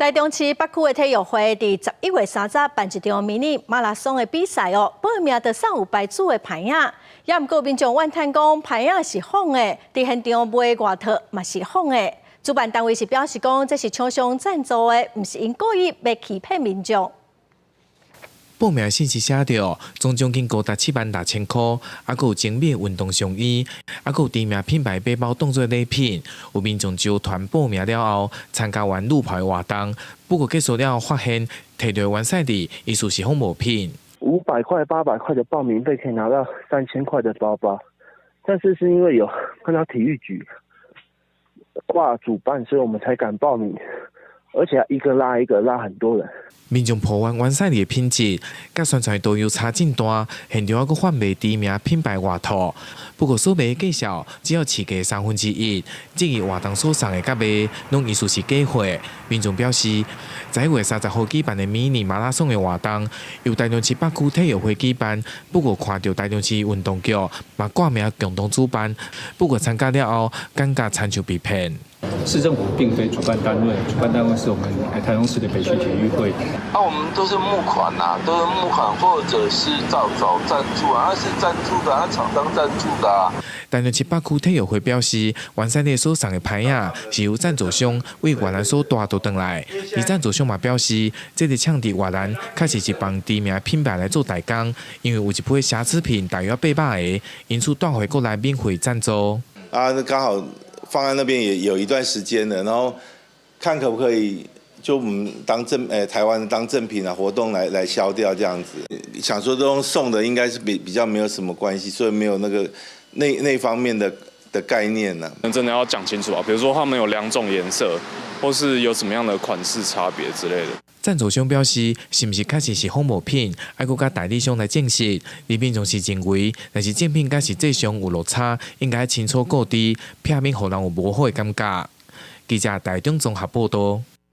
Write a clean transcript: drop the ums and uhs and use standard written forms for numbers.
台中市北區的體育會佇11月30辦一場迷你馬拉松的比賽哦，報名就送有牌子的牌仔，也毋過民眾怨嘆講牌仔是仿的，佇現場賣外套嘛是仿的。主辦單位是表示講，這是廠商贊助的，毋是𪜶故意欲欺騙民眾。報名信息寫著，總獎金高達76,000箍，猶閣有精美運動上衣，猶閣有知名品牌背包當做禮品。有民眾揪團報名了後，參加完路跑活動，不過結束了後發現，提著完賽禮疑似是仿冒品。 500塊、800塊的報名費可以拿到3000塊的包包，但是是因為有看到體育局掛主辦，所以我們才敢報名，而且一個拉一個，拉很多人。民眾抱怨完賽禮的品質，佮宣傳都有差真大，現場猶閣販賣知名品牌外套，不過所賣的價數只有市價1/3，質疑活動所送的佮賣，攏疑似是假貨。民眾表示，11月30號舉辦的迷你馬拉松的活動，由台中市北區體育會舉辦，不過看著台中市運動局嘛掛名共同主辦，不過參加了後，感覺親像被騙。市政府並非主辦單位，主辦單位是我們台中市的北區體育會。啊，我們都是募款啊，都是募款或者是找找贊助啊，是贊助的，啊，廠商贊助的啊。台中市北區體育會表示，完賽禮所送的牌仔是由贊助商為越南所帶倒轉來，而贊助商嘛表示，這個場地越南確實是幫知名品牌來做代工，因為有一批瑕疵品大約800個，因此帶回國來免費贊助。啊，那剛好放在那邊也有一段時間了，然後看可不可以就我們當贈台灣當贈品啊活動來銷掉這樣子，想說這種送的應該是比較沒有什麼關係，所以沒有那個那方面的概念呢。那真的要講清楚啊，比如說他們有兩種顏色，或是有什麼樣的款式差別之類的。贊助商表示，是毋是確實是仿冒品，愛閣佮代理商來證實。而民眾是認為，若是正品佮實際上有落差，應該清楚告知，避免予人有無好的感覺。記者台中綜合報道。